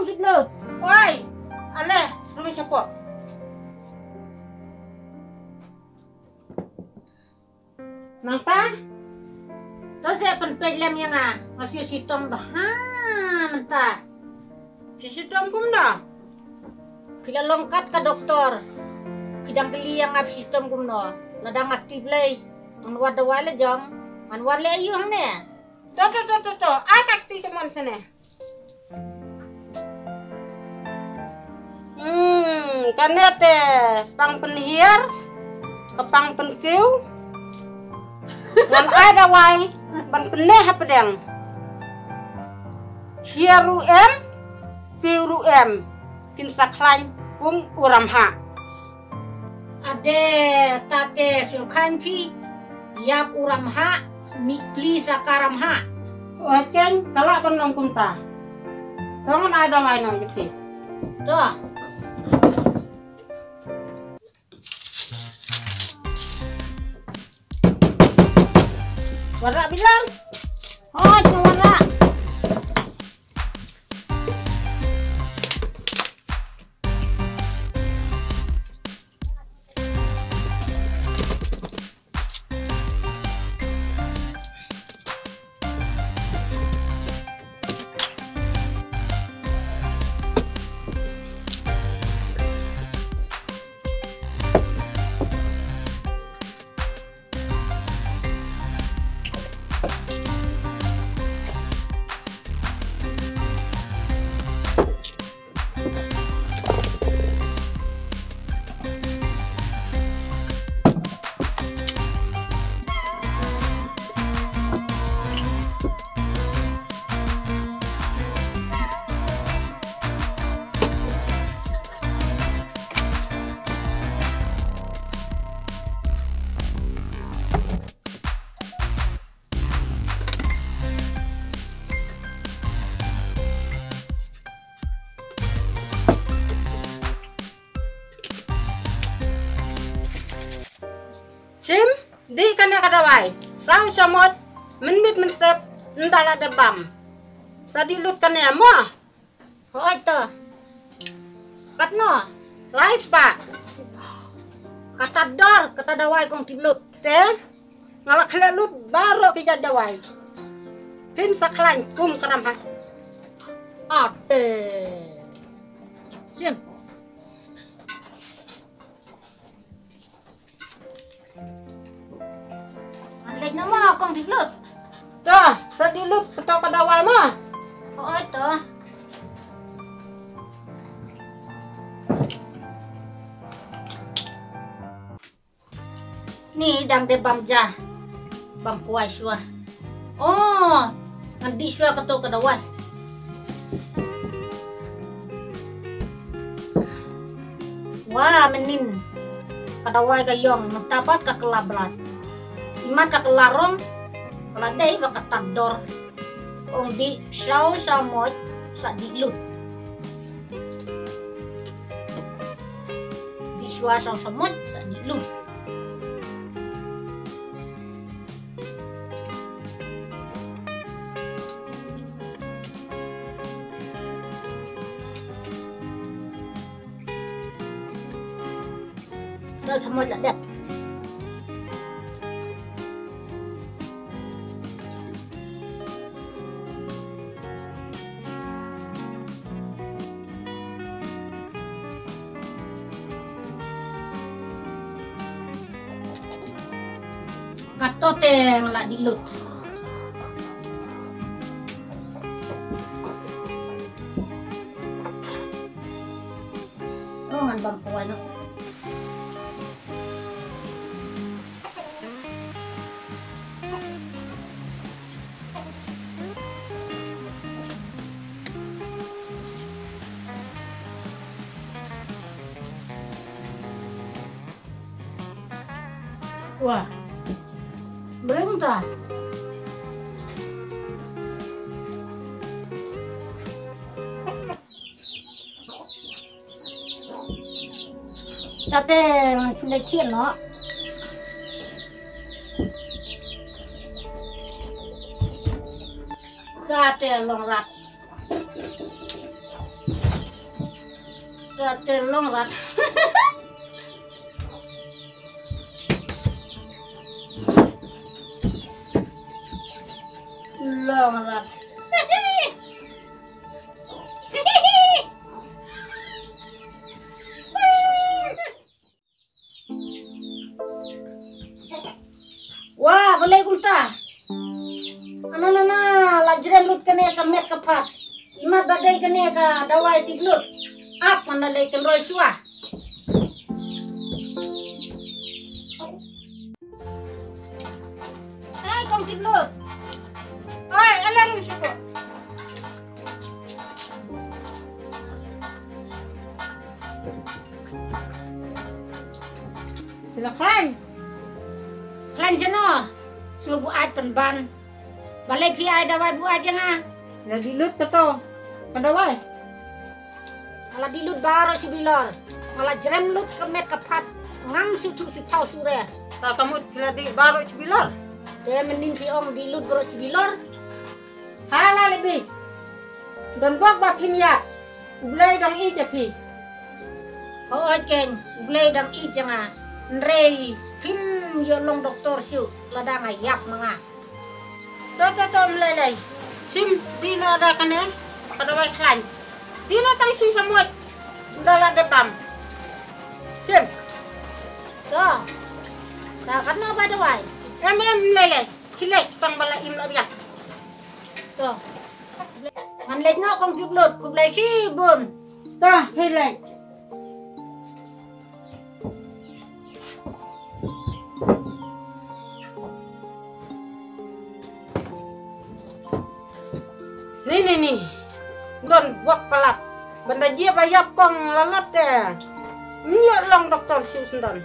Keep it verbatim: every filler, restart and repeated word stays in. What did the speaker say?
Oi, ale, rung shapoh. Nangta? To se pynpeit lem ïa nga, nga shu shitom bha mynta. Phi shitom kumno? Phi la long kat ka doktor. Phi dang kylli ïa nga phi shitom kumno. Lada nga kti Blei, ngan wad dawai la jong, ngan wad leh aïu hangne? To, to, to, to, to. Ai ka kti ka mon sene. Hmm, kane te pang pynhiar, ka pang pynkiew. Ngan ai dawai ban pynneh hapdeng. Hiar ruh em, kiew ruh em, kin sa khlaiñ kum u ramhah. Ade, tate shu khlaiñ phi, ïap u ramhah, mih pli sa ka ramhah. Oi keiñ, ka lah ban long kumta. To ngan ai dawai noh ïa phi. To. Wanrah bilang. Hooid, nga wanrah. Shim, dih kane ka dawai. Saw shamoit, mynmiet mynstep, ynda la dep bam. Sa dih lut kane mo. Hooid to. Katno? Lai spah. Kata dor, kata dawai kong tip lut. Te, nga la khleh lut baroh ki jait dawai. Phin sa khlaiñ kum ka ramhah. Ade. Shim. Ngan leit noh mo kong dih lut. To, sa dih lut, kato ka dawai mo. Hooid to. Ni dang dei bam ja. Bam kwai shuwa. Oh, ngan dih shuwa kato ka dawai. Wa, mynnin ka dawai ka ïong, mynta pat ka kylla blat. Imat ka kylla rong, ka la dei ba ka tad dor. Ong dih saw shamoit, sa dih lut. Dih shuwa saw shamoit, sa dih lut. Sa shamoit la dep. Kato te nga la dih lut. Oh, ngan bam kwai noh. Wah. Boleh muntah. Tate ngan shu leit thied noh. Tate long rat. Ka te long rat. Long rat. Wa, balei kumta? Ana na na, la jrem lut kane ka met ka phat. Imat ba dei kane ka dawai tip lut. Ap man da lei kan roi shuwa. Ai, kong tip lut. Oi, alang shuwa. Phi la khlaiñ? Khlaiñ shano? Shu buaid pynban. Balei phi ai dawai buaid ïa nga? La dih lut kato ka dawai. Nga la dih lut baroh shi bilor. Nga la jrem lut ka met ka phat. Ngam shu thuh shu thaw shu re. Ta ka mut phi la dih baroh shi bilor. Te mynnin phi ong dih lut baroh shi bilor. Hala le bik. Don bok ba phim ïap. U Blei dang ïeit ïa phi. Hooid keiñ, U Blei dang ïeit ïa nga. Hynrei phim ïoh long doktor shuh lada nga ïap ma nga. To to to, ym lei lei. Shim, dih noh da kane ka dawai khlaiñ. Dih noh tang shi shamoit. Ynda la dep bam. Shim. To. Da katno ba dawai? Em em, ym lei lei. Khie leit tang ba la im la biang. To. Ngan leit noh kong Tip Lut, khublei shibun. To, khie leit. Ni ni ni. Don bok palat. Ban da jia ba ïap kong la lat te. Ym ïoh long doktor shuh shen don.